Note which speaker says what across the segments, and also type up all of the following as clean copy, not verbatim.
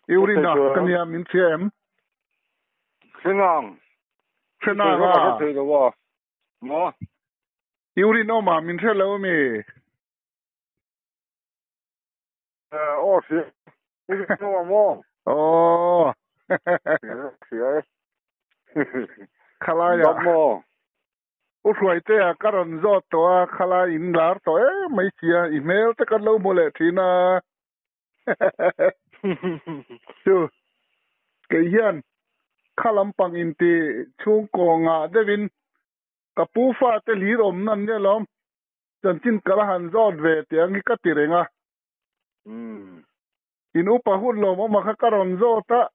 Speaker 1: Urina ka nia min hria em?
Speaker 2: Hrenang.
Speaker 1: Hrenang a.
Speaker 2: Ka thei lo a. Maw?
Speaker 1: Urine awma min hre lo ami?
Speaker 2: Aw hria. Urine awma maw?
Speaker 1: Aw.
Speaker 2: Hria e.
Speaker 1: Khalai ah.
Speaker 2: Maw?
Speaker 1: U Hruaitea ka rawn zawt tawh a, khalai in lar tawh em mai sia, i hmel te kan lo hmu leh thin a. Chu kei hian kha lampang inti chhungkaw ngah deuhin ka pu fate hlir awm nan nia lawm, chanchin ka la han zawt ve tih ang hi ka ti reng a. In upa hun lawmawma kha ka rawn zawt a,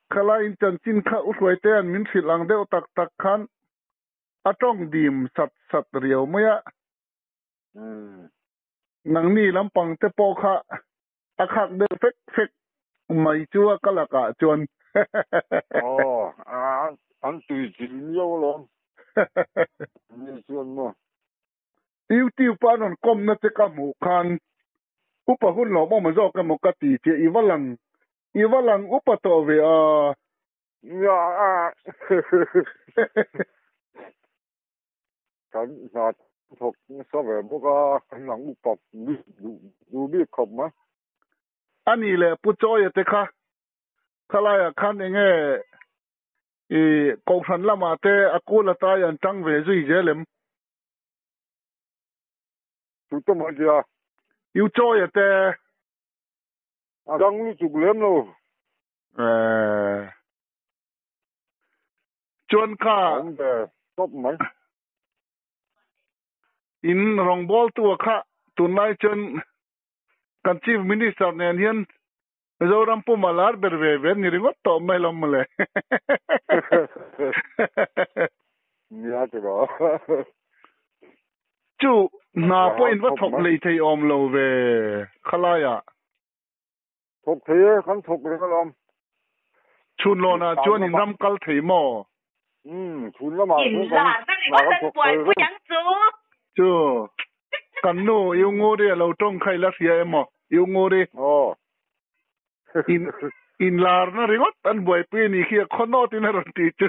Speaker 1: khalaiin chanchin kha U Hruaitea'n min hrilh ang deuh tak tak khan a tawng dim sat sat riau mai a. Nangni lampang te pawh kha a khak deuh fek fek mai chu a ka lakah chuan.
Speaker 2: Aw, an tui chilh miau alawm. Ni chuan maw?
Speaker 1: YouTube a rawn kawmna che ka hmuh khan upa hun lawmawm a zawk emaw ka ti che, i va lang, i va lang upa tawh ve a.
Speaker 2: Nia a. Kan hna thawk nasa ve bawk a, kan lang upa bik duh bik khawp mai.
Speaker 1: A nih leh Pu Chawia te kha khalaiah khan enge i Kohhran lamah te a kul atai an tang ve zui zel em?
Speaker 2: Chu ta mai tia.
Speaker 1: U Chawia te.
Speaker 2: A dang lutuk lem lo.
Speaker 1: Eh. Chuan kha
Speaker 2: Awm ve tawp mai.
Speaker 1: In rawngbawltu a kha tunlai chuan kan Chief Minister nen hian Mizoram puma lar ber ve ve ni ringawt tawh mai lo mawle.
Speaker 2: Nia ti rawh.
Speaker 1: Chu hna pawh in va thawk lei thei awm lo ve khalaiah.
Speaker 2: Thawk thei e, kan thawk reng alawm.
Speaker 1: Chhun lawnah chuan in ram kal thei maw?
Speaker 2: Umm, chhun lamah
Speaker 3: In
Speaker 2: chuan kan
Speaker 3: lar na
Speaker 2: hna
Speaker 3: ringawt
Speaker 2: kan
Speaker 3: an
Speaker 2: thawk
Speaker 3: buai
Speaker 2: thei
Speaker 3: pui
Speaker 2: reng.
Speaker 3: ang chu.
Speaker 1: Chu, kan nu i Unguri a lo tawng kha i la hria em aw? I Unguri.
Speaker 2: Aw.
Speaker 1: In, in lar na ringawt an buaipui a nih khi a khaw nawt in a rawn ti chu.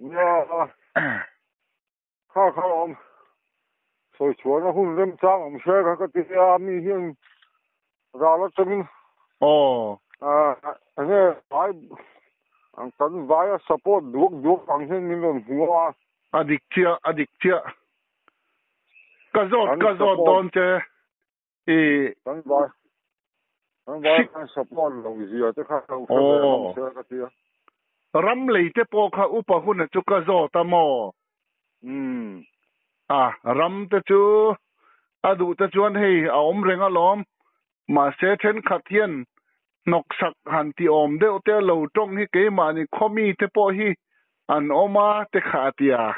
Speaker 2: Nia. Kha kha awm sawi chhuahna hun remchang awm hre kha ka ti a, mi hian ral atangin
Speaker 1: Aw.
Speaker 2: Enge vai kan vaia support duak duak ang hian min rawn hmu a.
Speaker 1: A dik chiah, a dik chiah. Ka zawt ka zawt dawn che i.
Speaker 2: Kan vai kan vai khan support lo zia te kha lo hre ve hlawm se ka ti a.
Speaker 1: Ram lei te pawh kha upa huna chu ka zawt a maw?
Speaker 2: Umm.
Speaker 1: A, ram te chu a duh te chuan hei a awm reng alawm. Mahse thenkhat hian hnawksak han ti awm deuh te lo tawng hi keimahni khawmi te pawh hi an awm a te kha a ti a.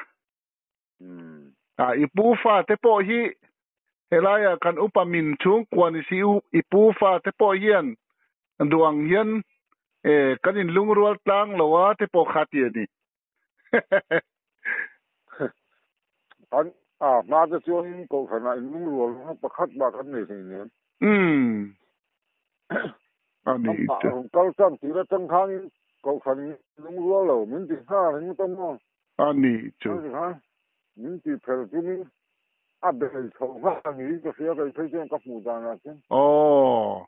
Speaker 1: A, i pu fa te pawh hi helaiah kan upa min chhungkua ni si u, i pu fa te pawh hian duh ang hian e kan inlungrual tlang lo a te pawh kha ti a ni.
Speaker 2: Kan a hma te chuan kohhranah inlungrual rawng pakhat mah kan nei hlei nen.
Speaker 1: Umm. A ni
Speaker 2: te. Kal tan tir atang khanin kohhran inlungrual lo min ti nghal ringawt a maw?
Speaker 1: A ni chu.
Speaker 2: Min ti phel chungin a bei chho nghal niin ka hria kei phei chuan ka hmuh danah chuan.
Speaker 1: Aw.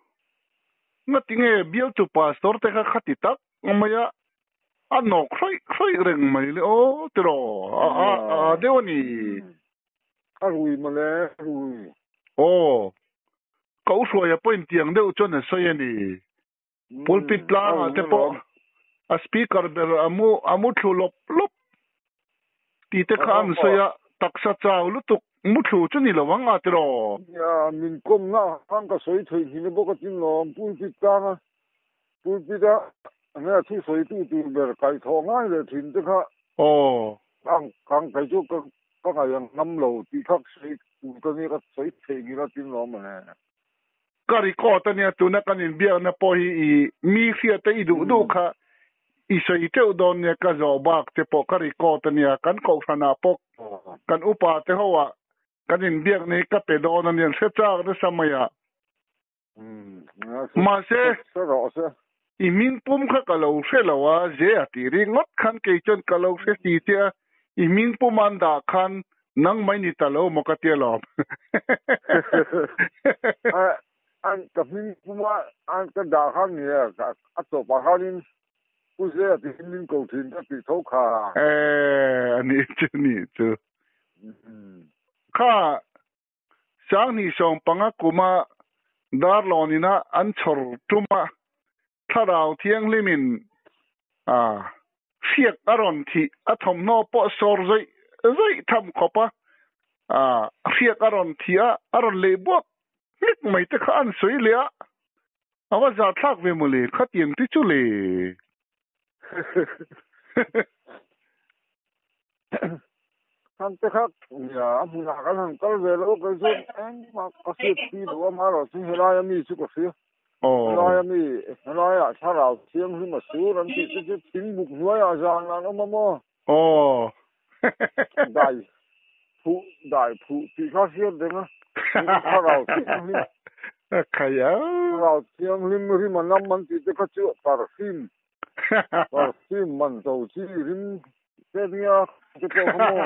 Speaker 1: Ngatinge bialtu pastor te kha khati tak mai a, a nawk hrawih hrawih reng mai le aw tiraw a a a deuh a ni.
Speaker 2: A rui mawle a rui.
Speaker 1: Aw. Ka u hruaia pawhin tiang deuh chuan a sawi a ni. Pulpit tlangah te pawh a speaker ber a mu a mu thlu lawp lawp tih te kha an sawi a, taksa chau lutuk mu thlu chu ni lo ang a tiraw?
Speaker 2: Nia, min kawmna ah khan ka sawi theih hmin a bawk a tin lawm, pulpit tlanga pulpit a enge a thu sawitu tur ber kaihthawh ngai leh thin te kha
Speaker 1: Aw.
Speaker 2: Ang kang phei chu ka ka ngaih ang ngam lo tih kha ka sawi tur ka nia ka sawi theih ngil a tin lawm mawle.
Speaker 1: Ka record a nia tuna kan inbiakna pawh hi i mi hriat a i duh duh kha i sawi teuh dawn nia ka zawh bak te pawh ka record a nia kan kohhranah pawh kan upa te ho ah kan inbiakna hi ka pe dawn a nia an hre chak nasa mai a. Mahse
Speaker 2: Hre rawh se.
Speaker 1: I hming pum kha ka lo hre lo a, ze a tih ringawt khan kei chuan ka lo hre si che a, i hming pum an dah khan nang mai ni ta lo maw ka ti alawm.
Speaker 2: An ka hming puma an ka dah khan ni a, a tawpah khanin Pu Ze a tiin min ko thin ka tih tho kha.
Speaker 1: E, a nih chu, nih chu. Kha 2015 kuma Darlawn ina an chhawr tuma Thlarau Thianghlimin a hriak a rawn thih, a thawmhnaw pawh sawr zawih zawih tham khawp a, a hriak a rawn thih a, a rawn leh buak hmek mai te kha an sawi leh a, a va zahthlak ve mawle khatiang te chu le.
Speaker 2: Khang te kha nia a hmunah kan han kal ve lo kei chuan engmah ka hriat pui lo a, amaherawh chu helaia mi chu ka hria. Helaia mi helaiah thlarau thianghlim a sur an tih te chu thingbuk hnuaiah zan an awm a maw?
Speaker 1: Aw.
Speaker 2: Dai phuh dai phuh tih kha hriat reng a, thlarau thianghlim thlarau thianghlim rim a nam an tih te kha chu perfume Perfume man to chi rim te nia te pawh kha maw.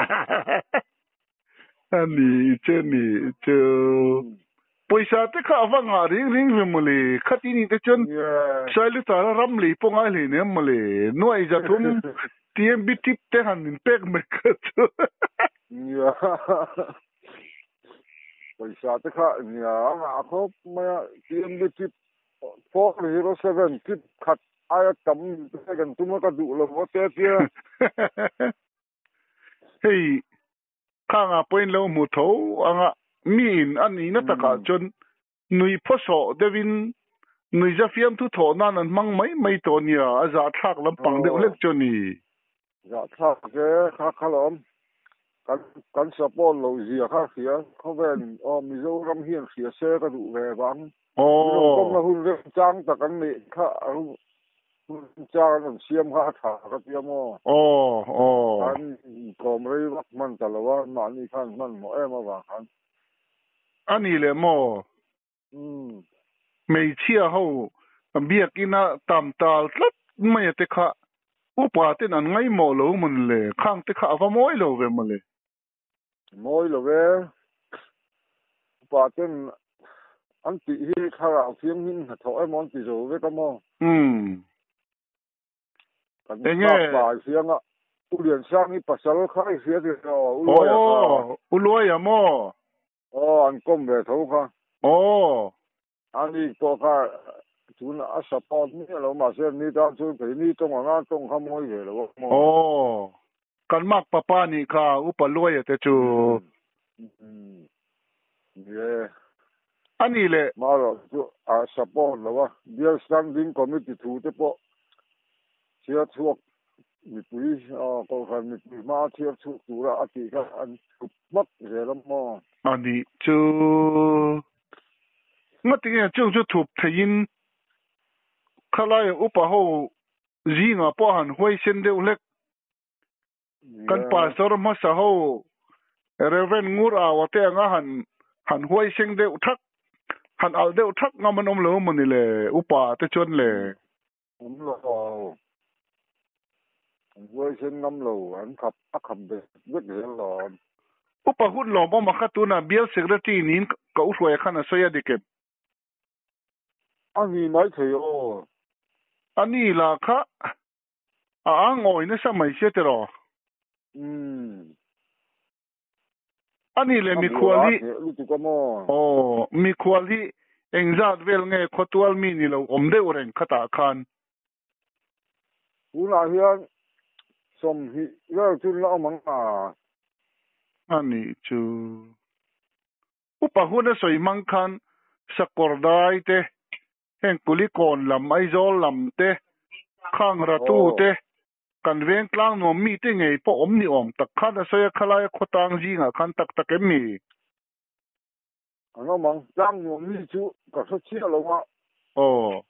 Speaker 1: A ni che ni chu. Pawisa te kha a va ngah ring ring ve mawle. Khati ni te chuan Sailutara ram lei pawh ngai hlei nem mawle. Nuai 300 TMB tip te han min pek mai kha chu.
Speaker 2: Nia. Pawisa te kha nia a ngah khawp mai a TMB tip 407 tip khat aia tam te kan tum a ka duh lo a te tia.
Speaker 1: Hei khanga pawhin lo hmu tho anga mi in a nihna takah chuan nui phawsawh deuhin nui za fiamthu thawh nan an hmang mai mai tawh nia a zahthlak lampang deuh hlek chu a ni.
Speaker 2: Zahthlak te kha kha lawm kan kan support loh zia kha hria khawvel in aw Mizoram hian hria se ka duh ve vang min kawmna hun remchang tak an neih kha hun remchang an rawn siam kha a tha ka tia maw an inkawm rei vak hman ta lo a mahni khan hmanhmawh em avang khan.
Speaker 1: A ni leh maw? Hmeichhia ho biakina tam tal tlat mai a te kha upa ten an ngaihmawh lo mawn le, khang te kha a va mawi lo ve mawle.
Speaker 2: Mawi lo e, upa ten an tih hi thlarau thianghlim hnathawh emaw an ti zo vek a maw? Kan nghak pa i hriang a, U Liansang i pasal kha i hria tih rawh, U Luaia kha.
Speaker 1: Aw, U Luaia maw?
Speaker 2: Aw, an kawm ve tho kha.
Speaker 1: Aw.
Speaker 2: Ani pawh kha tun a support miah lo mahse ni tan chuan kei ni tawng anga tawng kha mawi ve lo a maw.
Speaker 1: Aw, kan mak papa nih kha upa Luaia te chu.
Speaker 2: Ni e.
Speaker 1: Ani leh.
Speaker 2: Marawh chu a support lo a, Bial Standing Committee thu te pawh chhiar chhuak Mipui Kohhran mipui hma thiar chhuak tura a tih kha an thup hmak zel a maw?
Speaker 1: A nih chu. Ngatinge chung chu thup theiin khalaia upa ho zingah pawh han huaisen deuh hlek. Kan pastor hmasa ho Reverend Ngur Aua te anga han han huaiseng deuh thak, han alh deuh thak ngam an awm lo mawni le upa te chuan le.
Speaker 2: Awm lo. An huaisen ngam lo. An khap a khap vek vek zel lo.
Speaker 1: Upa hun lawmawm a kha tunah bial secretary niin ka u hruaia khan a sawi a dik em?
Speaker 2: A ni mai thei aw.
Speaker 1: A ni la kha a ang awi nasa mai sia tiraw?
Speaker 2: Umm.
Speaker 1: A ni le mikhual hi.
Speaker 2: Aw,
Speaker 1: mikhual hi engzat vel nge khawtual mi ni lo awm deuh reng khatah khan?
Speaker 2: Tunah hian 20 vel chu la awm ang a.
Speaker 1: A nih chu. Upa hun a sawi hmang khan sakawr dai te, heng Kulikawn lam, Aizawl lam te, khang ratu te, Kan veng tlang nuam mite ngei pawh awm ni awm tak khan a sawi a, khalaia khawtang zingah khan tak tak em mi?
Speaker 2: An awm ang, tlang nuam mi chu ka hre chiah lo a.
Speaker 1: Aw.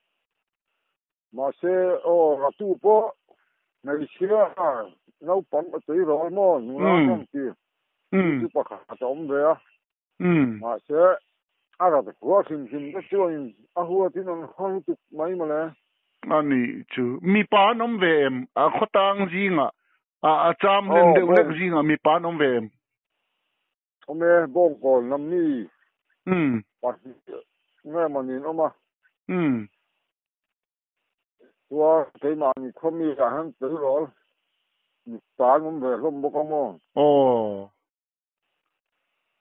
Speaker 2: Mahse, aw, ratu pawh hmeichhia naupang a tui rawl maw, nula kan ti, chu chu pakhat a awm ve a. Mahse. A rat hua hrim hrim te chuanin a huatin an haw lutuk mai mawle.
Speaker 1: A nih chu. Mipa an awm ve em? A khawtang zingah, a cham hlen deuh hlek zingah mipa an awm ve em?
Speaker 2: Awm e, Bawngkawn lam mi pahnih nge maw niin awm a. Chuan keimahni khawmi ah hian tleirawl mipa an awm ve hlawm bawk a maw?
Speaker 1: Aw.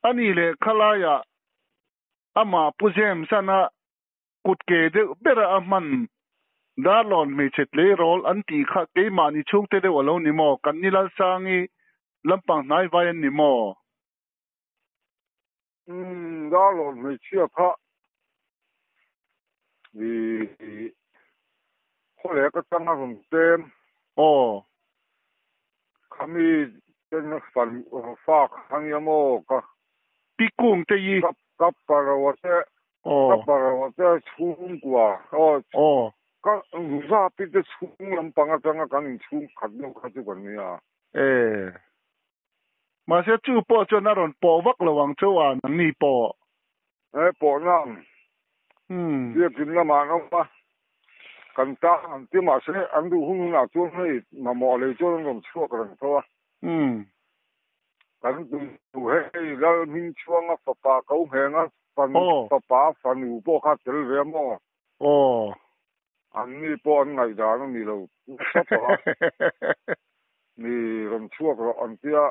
Speaker 1: A nih leh khalaiah amah Pu James-an a kut ke deuh bera a hman Darlawn hmeichhe tleirawl an tih kha keimahni chhungte deuh a lo ni maw? Kan ni Lalsangi lampang hnai vai an ni maw?
Speaker 2: Umm, Darlawn hmeichhia kha i khawlek atanga rawn pem.
Speaker 1: Aw.
Speaker 2: Khami ten fa kha nia maw ka.
Speaker 1: Pi Kung te i.
Speaker 2: Ka paro te.
Speaker 1: Aw.
Speaker 2: Ka paro te chhungkua. Aw.
Speaker 1: Aw.
Speaker 2: Ka Zapi te chhung lampang atanga kan inchhung khat deuh kha chu kan nia.
Speaker 1: E. Mahse chu pawh chuan a rawn pawh vak lo ang chu a nangni pawh.
Speaker 2: He pawh nang biakin lamah an awm a, kan tang an ti mahse an duh hun hunah chuan hei mamawh lei chuan an rawn chhuak reng tho a. Kan duh hei Lal Hmingchhuanga fapa ko nghenga fapa fanu pawh kha tel ve a maw?
Speaker 1: Aw.
Speaker 2: Anni pawh an ngaihdan a ni lo nasa tawh a, mi rawn chhuak rawh an tia,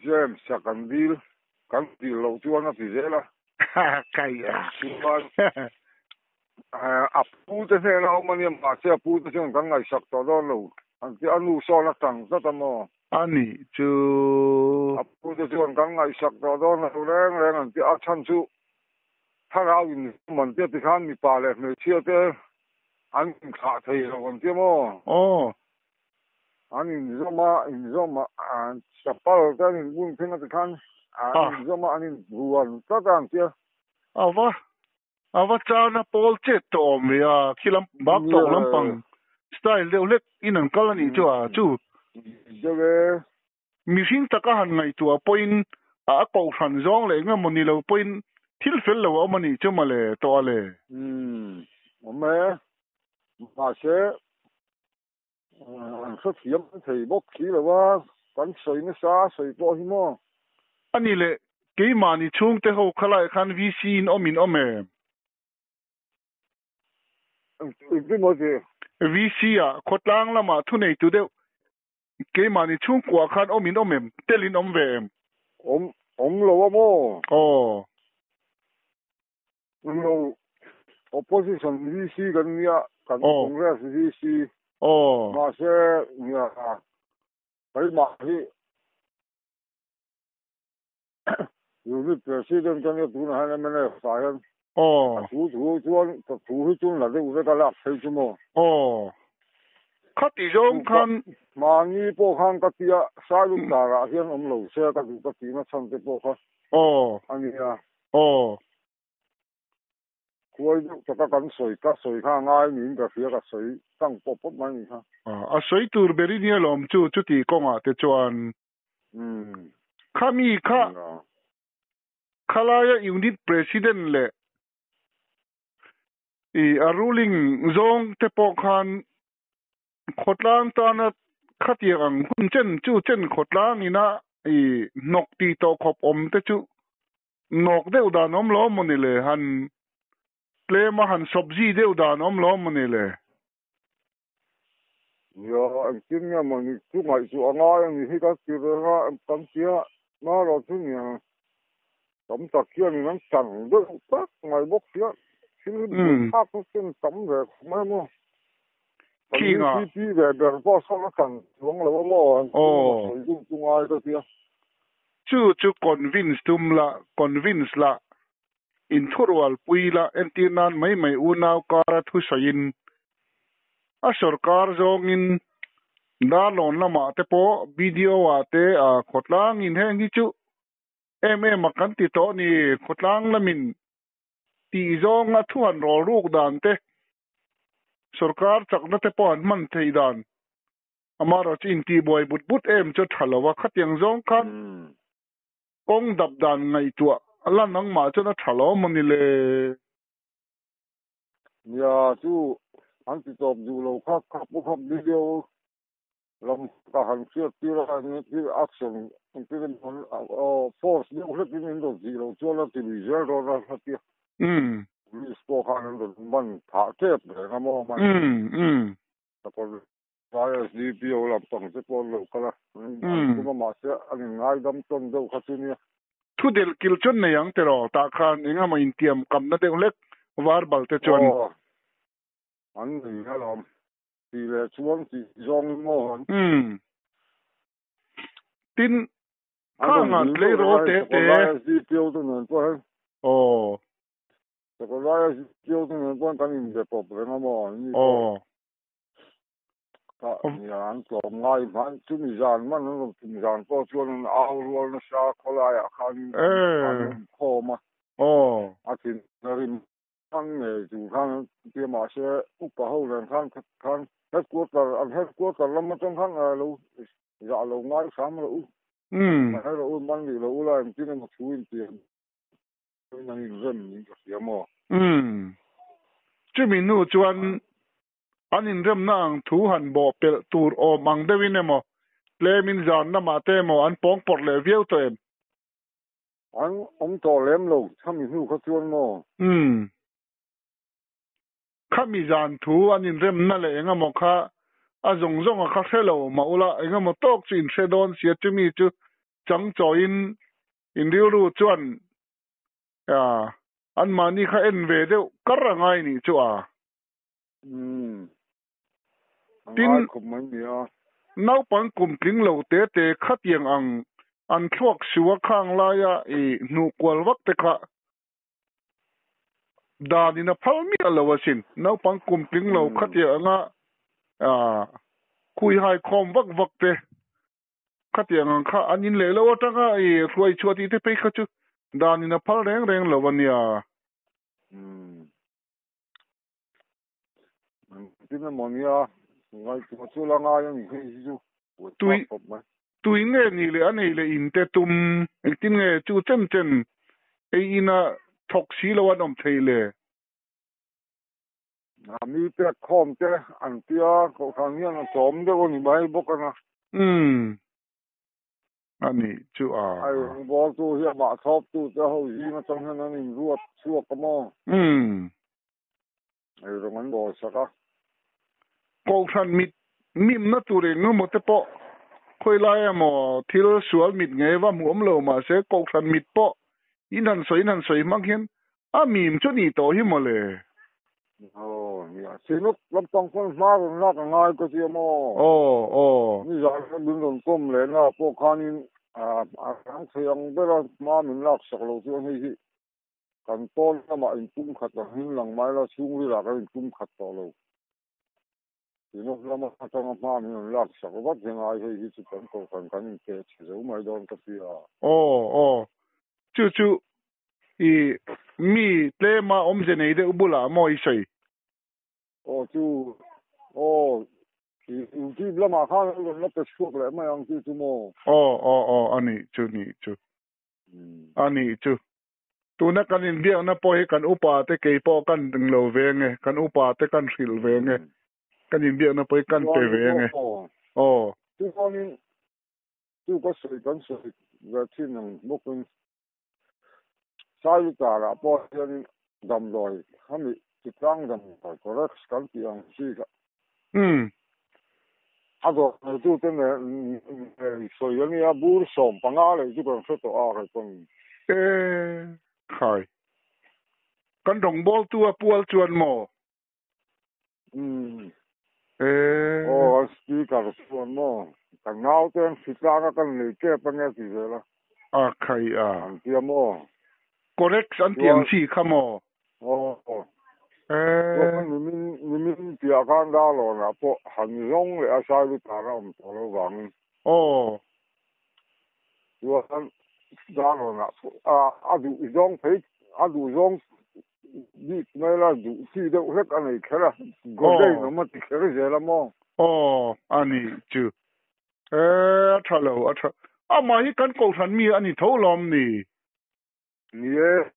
Speaker 2: James a kan dil, kan dil loh chuan a ti zel a.
Speaker 1: Kai a.
Speaker 2: Chuan a pu te hnena awm a nia, mahse a pu te chuan kan ngaihsak tawh dawn lo an tia, a nu sawn a tang zat a maw?
Speaker 1: A nih chu.
Speaker 2: A pu te chuan kan ngaihsak tawh dawn lo reng reng an tia, a chhan chu Thlarau in man te tikhan mipa leh hmeichhia te an inthlah thei lo an tia maw?
Speaker 1: Aw.
Speaker 2: An inzawm a, inzawm a, chapal te an inbun thin a tikhan an inzawm a, an inbuan tlat a an tia.
Speaker 1: Ava, ava chana pawl chet tawh awm ve a, khi lam bak tawk lampang style deuh hlek in an kal a nih chu a, chu.
Speaker 2: Deuh e.
Speaker 1: Mihring taka han ngaihtuah pawhin a kohhran zawng leh engemaw ni lo pawhin thil fel lo a awm a nih chu mawle tawh a le.
Speaker 2: Umm, awm e. Mahse, an hrethiam thei bawk si lo a, kan sawi nasa sawi pawh hi maw?
Speaker 1: A ni le, keimahni chhungte ho khalaiah khan VC in awm in awm em?
Speaker 2: Engtin maw ti?
Speaker 1: VC ah khawtlang lamah thuneitu deuh Keimahni chhungkuah khan awm in awm em? Tel in awm ve em?
Speaker 2: Awm, awm lo a maw?
Speaker 1: Aw.
Speaker 2: Awm lo. Opposition VC kan nia, kan Congress VC.
Speaker 1: Aw.
Speaker 2: Mahse, nia, keimah hi Unit President ka nia tunah hian mnf ah hian.
Speaker 1: Aw.
Speaker 2: A thu thu chuan ka thu hi chuan la deuh vek a lak phei chu maw.
Speaker 1: Aw. Khati zawng khan.
Speaker 2: Mahni pawh khan ka tia Sailum darah hian awm lo se ka duh ka tihna chhan te pawh kha.
Speaker 1: Aw.
Speaker 2: A nia.
Speaker 1: Aw.
Speaker 2: Khuai deuh taka kan sawi ka sawi kha a ngai niin ka hria ka sawi tang pawp pawp mai ni kha.
Speaker 1: A sawi tur ber i nia lawm chu chuti kawngah te chuan. Khami kha khalaia unit president leh i a ruling zawng te pawh khan khawtlang tana khatiang ang hun chen chu chen khawtlang ina i hnawk tih tawh khawp awm te chu nawk deuh dan awm lo maw ni le han tlem a han sawpzi deuh dan awm lo maw ni le.
Speaker 2: Nia, engtin nge maw ni chu ngaihtuah a ngai a ni hi ka ti reng a, kan tia hma chu nia tam tak hianin an tang deuh tak mai bawk sia, thil hi buaithlak chu chen tam ve khawp mai maw. Kan UCP ve ber pawh sawn a tang chuang lo a maw, engtin emaw sawi deuh chu ngai ka tia.
Speaker 1: Chu chu convince tum la, convince la, Inthurualpui la entir nan mai mai unau kara thusawiin a sawrkar zawngin Darlawn lamah te pawh BDO ah te a khawtlangin heng hi chu em em a kan ti tawh ni khawtlang lamin tih zawnga thu han rawl ruk dan te sawrkar chakna te pawh an hman theih dan amaherawhchu chu intihbuai but but em chu a tha lo a khatiang zawng khan Kawng dap dan ngaihtuah la nangmah chuan a tha lo maw ni le?
Speaker 2: Nia chu an ti tawp duh lo kha kha pu kha video lam ka han hriat tir a thil action engtin emaw force deuh hlekin in rawn tih loh chuan a ti lui zel dawn a a tia. Police pawh khan an rawn man phah tep reng a maw man. Sakawr ISDPO lampang te pawh an lo kal a, an tum a mahse an inngaidam tawn deuh kha chu nia.
Speaker 1: Thu delh kil chuan nei ang tiraw tah khan eng emaw intiam kamna deuh hlek verbal te chuan.
Speaker 2: Aw, an nei alawm. Tih leh chuan tih zawng in maw an.
Speaker 1: Umm. Tin, khang ah tleirawl te te.
Speaker 2: ISDPO te nen pawh hian.
Speaker 1: Aw.
Speaker 2: Sakawlai ISDPO te nen pawh hian kan inbe pawp reng a maw an ni pawh.
Speaker 1: Aw.
Speaker 2: Ka nia an tlawm ngai hman chumi zan man an rawn tum zan pawh chuan an au rual nasa khawlaiah khanin an awm khawm a.
Speaker 1: Aw.
Speaker 2: A thin a rim hman ngei tur khan an ti a mahse upa ho nen khan khan headquarter an headquarter lam atang khan lo zah lo ngai hram rawh u. Ngai rawh u man rih lo ula engtin emaw thu in tiam an inrem niin ka hria maw.
Speaker 1: Umm. Chumi hnu chuan An inremna ang thu han bawh pelh tur awm ang deuhin emaw, tlemin zan lamah te emaw an pawng pawrh leh viau tawh em?
Speaker 2: An awm tawh lem lo, khami hnu kha chuan maw?
Speaker 1: Umm. Khami zan thu an inremna leh eng emaw kha a zawng zawnga kha hre lo mah ula, eng emaw tawk chu in hre dawn sia, chumi chu chang chawiin in rilru chuan anmahni kha en ve deuh kar a ngai nih chu a.
Speaker 2: Umm. A
Speaker 1: Tin,
Speaker 2: ngai khawp mai nia.
Speaker 1: Naupang kum tling lo te te khatiang ang an thluak sua khang laia i hnuh kual vak te kha danin a phal miah lo asin. Naupang kum tling lo khatiang anga khui hai khawm vak vak te khatiang ang kha an in leh lo atanga i hruai chhuah tih te phei kha chu danin a phal reng reng lo ania.
Speaker 2: Umm. Tin emaw nia ngaihtuah chu la ngai a ni hei hi chu
Speaker 1: Tui tui nge ni leh a nei leh in te tum engtin nge chu chen chen ei ina thawk si lo an awm thei le.
Speaker 2: A mi pek khawm te an tia kohhran hian a chawm deuh a ni mai bawk a na.
Speaker 1: Umm a nih chu a.
Speaker 2: Ai rawngbawltu hi amah thlawptu te ho zing atang hian an inruat chhuak a maw?
Speaker 1: Umm.
Speaker 2: Ei rawng an bawl sak a.
Speaker 1: Kohhran mit mimna tur eng emaw te pawh khawi lai emaw thil sual mit ngei va hmuh awm lo mahse kohhran mit pawh in han sawi in han sawi hmang hian a mim chu nih tawh hi mawle.
Speaker 2: Aw nia, Sinuk lampang khawn hma rawn lak a ngai ka tia maw?
Speaker 1: Aw aw.
Speaker 2: Nizan min rawn kawm lehna ah pawh khanin a rang thei ang bera hma min lak sak lo chuan hei hi kan pawn lamah inpumkhat ang hin lang mai la, chhungrilah kan inpumkhat tawh lo. Sinuk lama atanga hma min rawn lak sak vat hi ngai hei hi chu kan kohhran kan inpeh chhe zo mai dawn ka tia.
Speaker 1: Aw aw, chu chu I mi tlema awmze nei deuh bulah maw i sawi?
Speaker 2: Aw chu, aw, i YouTube lamah khan an rawn la pe chhuak leh mai ang chu chu maw?
Speaker 1: Aw, aw, aw, a nih chu, nih chu. A nih chu. Tuna kan inbiakna pawh hi kan upa te kei pawh kan ring lo ve nge, kan upa te kan hrilh ve nge, kan inbiakna pawh hi kan pe ve nge. Aw.
Speaker 2: Chuanin chu ka sawi kan sawi ve thin ang bawkin Sailutara pawh hianin damdawi khami chitlang damdawi Corex kan tih ang chi kha a dawr neitute nen sawi a nia, bur 15 leh chu kan hre tawh a kei pawn.
Speaker 1: E khai, kan rawngbawltu a pual chuan maw?
Speaker 2: Umm.
Speaker 1: E.
Speaker 2: Aw, speaker chuan maw, ka naute an hritlak a kan lei tep ange ti zel a.
Speaker 1: A khai a.
Speaker 2: An tia maw?
Speaker 1: Corex an ti ang chi kha maw?
Speaker 2: Aw.
Speaker 1: E.
Speaker 2: Chuan nimin, nimin piah khan Darlawnah pawh han zawng leh a Sailutar a awm tawh lo vangin.
Speaker 1: Aw.
Speaker 2: Chuan Darlawnah pawh a duh zawng phei, a duh zawng Bik mai la duh chi deuh hlek a nei kher a, Godain awm a ti kher zel a maw?
Speaker 1: Aw, a ni chu. E, a tha lo, a tha. Amah hi kan kohhran mi a ni tho lawm ni?
Speaker 2: Ni e,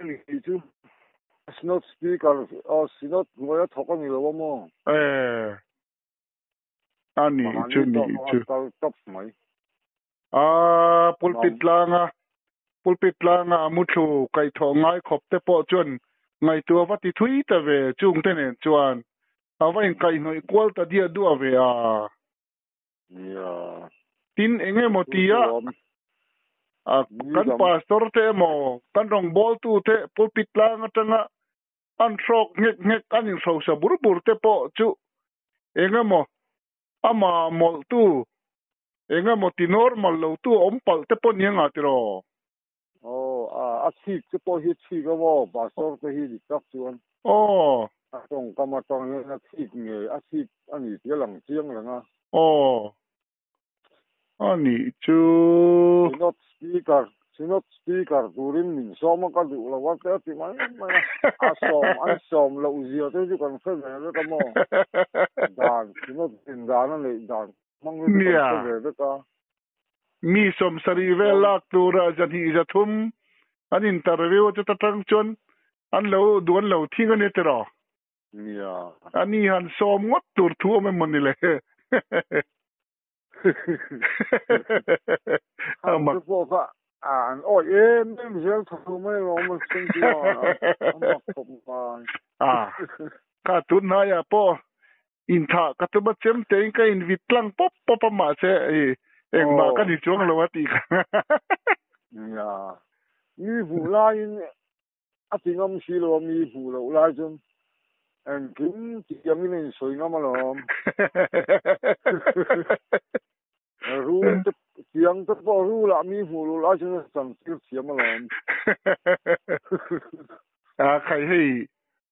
Speaker 2: ni chu Synod Speaker, aw Synod hnuaia thawk a ni lo a maw?
Speaker 1: E, a ni chu, ni chu.
Speaker 2: Kal tawp mai.
Speaker 1: A pulpit tlanga, pulpit tlanga a muthlu kaihthawh ngai khawp te pawh chuan ngaihtuah va ti thui ta ve chung te nen chuan a va inkaihhnawih kual ta diah duah ve a.
Speaker 2: Nia.
Speaker 1: Tin eng emaw tia a kan pastor te emaw kan rawngbawltu te pulpit tlang atanga an hrawk nghek nghek an inhrosa bur bur te pawh chu eng emaw ama mawlhtu eng emaw ti normal lotu a awm palh te pawh ni anga tiraw?
Speaker 2: Aw, a a chhik te pawh hi chhik a maw pastor te hi dik tak chuan.
Speaker 1: Aw.
Speaker 2: A tawngkam atang hian a chhik nge a chhik a ni tih a lang chiang reng a.
Speaker 1: Aw. A nih chu.
Speaker 2: Synod Speaker, Synod Speaker turin min sawm a ka duh lo a te a ti mai mai a. A sawm an sawm loh zia te chu kan hre ve vek a maw. Dan, Synod in dan a neih dan hmang hi chu kan hre ve vek a.
Speaker 1: Mi sawmsarih vel lak tura zahnih zathum an interview a chuta tang chuan an lo duan lo thing a ni tiraw?
Speaker 2: Nia.
Speaker 1: A ni han sawm ngawt tur thu awm emaw ni le?
Speaker 2: A mak. Pawh kha an awih em em zel tho mai alawm a sen chuan a mak khawp mai.
Speaker 1: A kha tunhnaiah pawh Inthah ka tum a chem tein ka invit tlang pawp pawp a mahse i engmah ka ni chuang lo a tih kha.
Speaker 2: Nia, mi hmuh laiin a ti ngam si lo a, mi hmuh loh lai chuan engkim ti angin a insawi ngam alawm. Rul te tiang te pawh rul ah mi hmuh loh lai chuan a chantir thiam alawm.
Speaker 1: A khai hei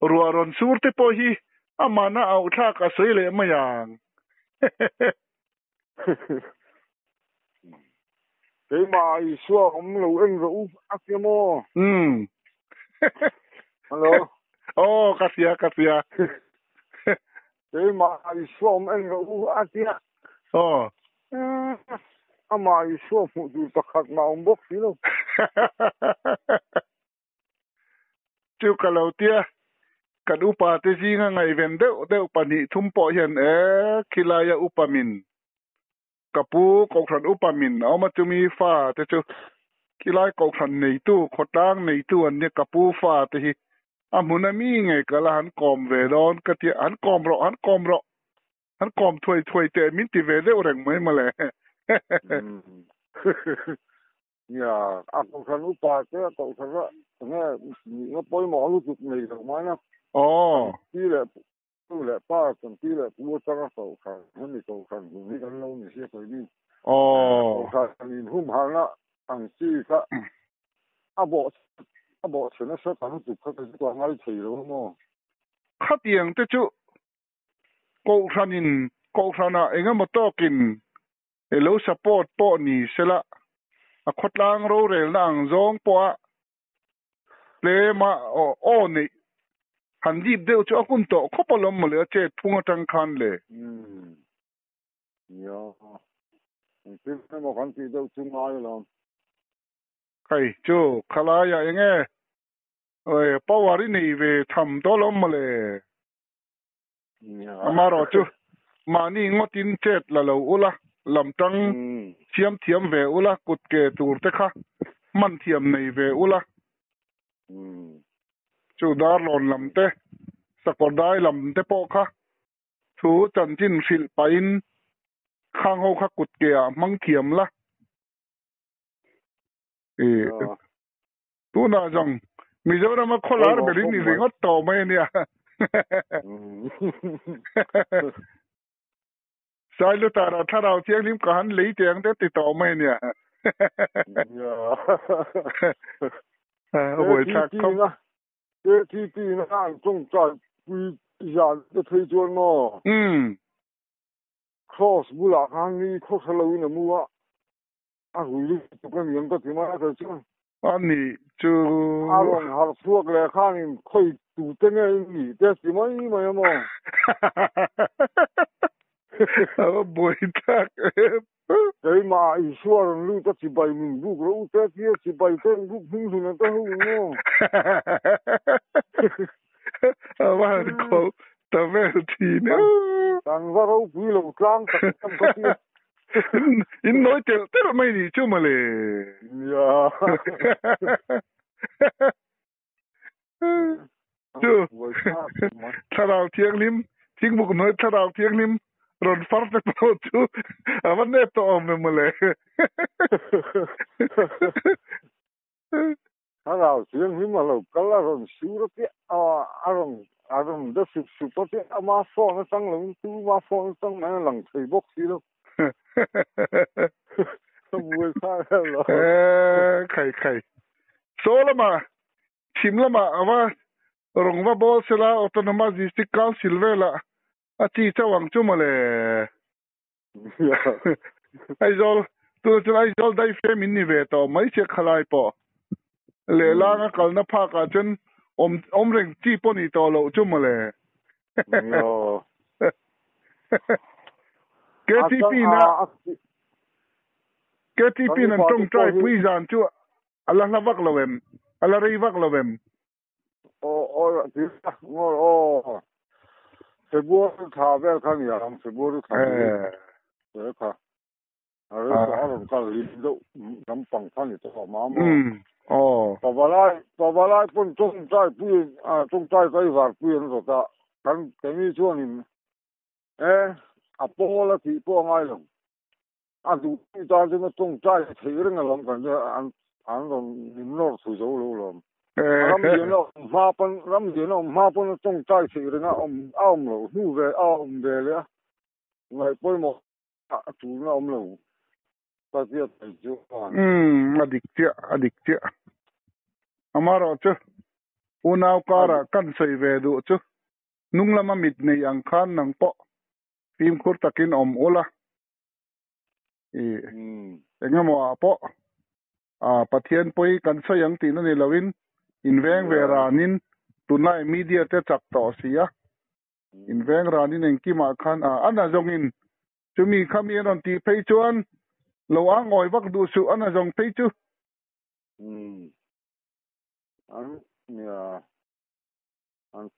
Speaker 1: ruah rawn sur te pawh hi amahna auh thlak a sawi leh mai ang.
Speaker 2: Keimah Isua awm lo en rawh u a tia maw?
Speaker 1: Umm.
Speaker 2: Hello.
Speaker 1: Aw ka hria ka hria.
Speaker 2: Keimah Isua awm en rawh u a tia.
Speaker 1: Aw.
Speaker 2: Amah Isua hmuh tur pakhat mah awm bawk si lo.
Speaker 1: Chu ka lo tia, kan upa te zinga ngaihven deuh deuh pahnih thum pawh hian e khilaia upa min, ka pu Kohhran upa min a awm a chumi fa te chu khilai Kohhran neitu, khawtlang neitu an nia ka pu fa te hi a hmun a mi nge ka la han kawm ve dawn ka tia, han kawm rawh, han kawm rawh. Han kawm thuai thuai teh min ti ve deuh reng mai mawle.
Speaker 2: Nia, a kohhran upa te a kohhran a enge nihna pawimawh lutuk nei lo mai a.
Speaker 1: Aw.
Speaker 2: Kan pi leh nu leh pa, kan pi leh pu atanga kohhran hemi kohhran hun hi kan lo ni sia keini.
Speaker 1: Aw.
Speaker 2: Kohhran inhumhalna ang chi kha a bawh a bawh chhe nasa ta lutuk kha kei chu ka ngai thei lo a maw.
Speaker 1: Khatiang te chu Kohhranin Kohhranah eng emaw tawkin i lo support pawh ni sela, a khawtlang rorelna ang zawng pawha tlema aw neih han dip deuh chu a hun tawh khawp alawm mawle a chet phung atang khan le.
Speaker 2: Umm. Nia. Engtin emaw kan tih deuh chu ngai alawm.
Speaker 1: Hei chu khalaiah eng nge power i nei ve tham tawh alawm mawle. Amaherawh chu mahni ngawtin chet la lo ula, lam tang thiam thiam ve ula, kut ke tur te kha hman thiam nei ve ula. Chu darlawn lam te, sakawr dai lam te pawh kha thu chanchin hrilh pahin khang ho kha kut ke ah hmang thiam la. Tunah zawng Mizorama khawlar berin i ringawt tawh mai a nia. Sailutara thlarau thianghlim ka han lei teh ang te ti tawh mai a nia. A buaithlak khawp.
Speaker 2: KTP na an tawngtai pui zan te phei chuan maw? Cross bulah khan ni khawhra loin a mu a. A hui lutuk a niang ka ti mai a kei chuan.
Speaker 1: A nih chu.
Speaker 2: A rawn harh chhuak leh khanin khawi tute nge i nih te a ti mai mai a maw?
Speaker 1: A va buai thlak em.
Speaker 2: Keimah ah Isua rawn lut a chibai min buk rawh u te tia chibai te in buk hming hlun ang te ho in maw?
Speaker 1: A va han kawlh ta vel thin e.
Speaker 2: Kan va ropui lo tlang tak em ka tia.
Speaker 1: In nawi telh telh mai nih chu mawle.
Speaker 2: Nia.
Speaker 1: Chu thlarau thianghlim thingbuk hnuai thlarau thianghlim rawn far te pawh chu a va nep tawh awm em mawle.
Speaker 2: Thlarau thianghlim a lo kal a rawn sur a piah a a rawn a rawn de sup sup a piah ama phone atang lovin tuma phone atang mai a lang thei bawk si lo. Ka buai thlak reuh lo.
Speaker 1: Khai khai. Saw lamah Chhim lamah a va rawng va bawl sela Autonomous District Council velah a chi chauh ang chu mawle. Aizawl, tunah chuan Aizawl daifem in ni ve tawh mai sia khalai pawh. Lehlang a kalna phakah chuan awm awm reng chi pawh ni tawh loh chu mawle. KTP na KTP nan tawngtai pui zan chu A la hla vak lo em? A la rei vak lo em?
Speaker 2: Aw aw ti a ngaw aw February thla vel kha ni ang February thla ni eh kha a rei tawh a rawn kal lim deuh lampang kha ni tawh ma maw
Speaker 1: aw
Speaker 2: pavalai pavalai pawn tawngtai pui a tawngtai ka i var pui an rawt a kan kemi chuanin e a pawl a tih pawh a ngai lo. A duh tih tan chuan a tawngtai theih reng alawm kan chu an an rawn min nawr thu zo lo lawm. Ram lian a awm hma pawn ram lian a awm hma pawn a tawngtai theih reng a awm a awm loh hnu ve a awm ve leh a ngaih pawimawh a tulna awm lo ka tia thei chuan.
Speaker 1: Umm a dik chiah a dik chiah. Amaherawhchu unau karah kan sawi ve duh chu hnung lama mit nei ang khan nang pawh fimkhur takin awm ula i engemaw ah pawh a Pathian pawi kan sawi ang tihna ni loin inveng ve ranin tunlai media te chak tawh si a inveng ranin engkimah khan a a na zawngin chumi khami an rawn tih phei chuan lo a ngawi vak duh suh a na zawng phei chu.
Speaker 2: An nia an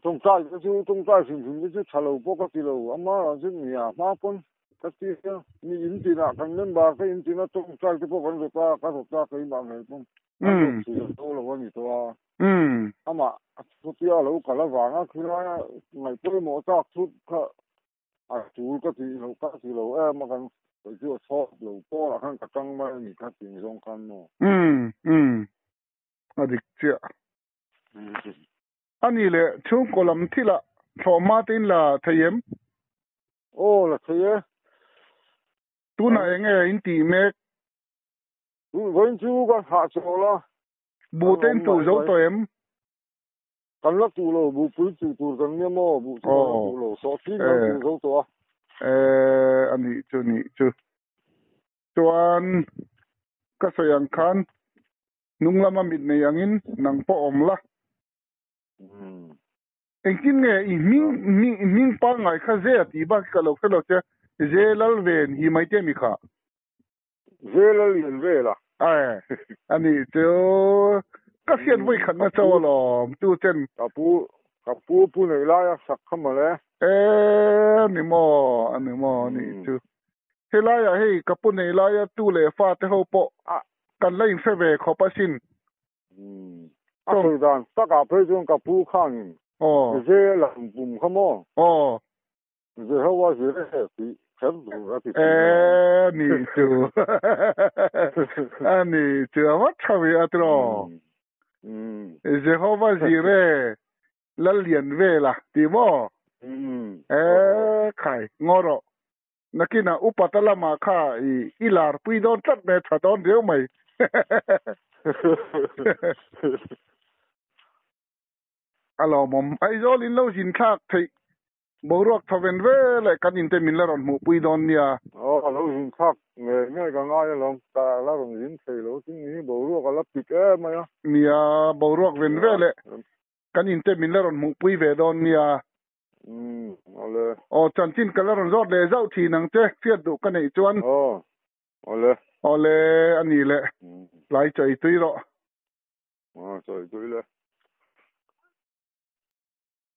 Speaker 2: Tawngtai te chu tawngtai hrim hrim te chu tha lo pawh ka ti lo, ama chu nia hma pawn ka ti a, mi in tinah kan member te in tina tawngtai te pawh kan rawt a, ka rawt a keimah ngei pawn kan rawt thei lo lo a ni tawh a, amah chutia a lo kal avanga khilai a ngaihpawimawh tak thut kha a tul ka tih loh ka ti lo em a kan sawi chu a chhawk lo pawlah khan ka tang mai a ni kha ting zawng khan maw.
Speaker 1: A dik chiah. A ni leh, chhungkaw lam thilah thlawhhma te in la thei em?
Speaker 2: Aw, la thei e.
Speaker 1: Tunah eng nge in tih mek?
Speaker 2: Tun vawiin chu kan hah chawl a.
Speaker 1: Buh te in tuh zo tawh em?
Speaker 2: Kan la tuh lo, buhpui tuh tur kan nia maw? Buh chu kan la tuh lo, sawhthing kan tuh zo tawh a.
Speaker 1: E, a nih chu, nih chu. Chuan ka sawi ang khan Hnung lama mit nei angin nang pawh awm la. Engtin nge i hming i hming pangngai kha Ze a tih bak hi ka lo hre lo che, Ze Lal Ven hi mai te mi kha?
Speaker 2: Ze Lal Lian vel a.
Speaker 1: Ae, a nih chu ka hriat vawi khatna chauh alawm chu chen.
Speaker 2: Ka pu, ka pu pu neih laia sak kha mawle.
Speaker 1: E, a ni maw, a ni maw, a nih chu. Helaiah hei ka pu neih laia tu leh fa te ho pawh Kan la inhre ve khawp asin.
Speaker 2: A sawi dan takah phei chuan ka pu khanin Ze lam pum kha maw? Jehovah Jireh tih kher tur a ti thin a.
Speaker 1: E ni chu. A ni chu a va tha ve a tiraw. Jehovah Jireh Lallian vela tih maw? E khai ngaw rawh. Nakinah upa ta lamah kha i i lar pui dawn tlat mai a tha dawn riau mai. A lawmawm. Aizawl in lo zin thlak theih boruak thaw ven ve leh kan inte min la rawn hmuh pui dawn nia.
Speaker 2: Aw a lo zin thlak ngei ngei ka ngai alawm. Ka la rawn zin thei lo tin ni hi boruak a la pik em mai a.
Speaker 1: Nia boruak ven ve leh kan inte min la rawn hmuh pui ve dawn nia.
Speaker 2: Um ole.
Speaker 1: Aw chanchin ka la rawn zawt leh zauh thin ang che hriat duh ka neih chuan.
Speaker 2: Aw ole.
Speaker 1: Awle a ni le. Tlai chawi tui rawh.
Speaker 2: Aw chawi tui le.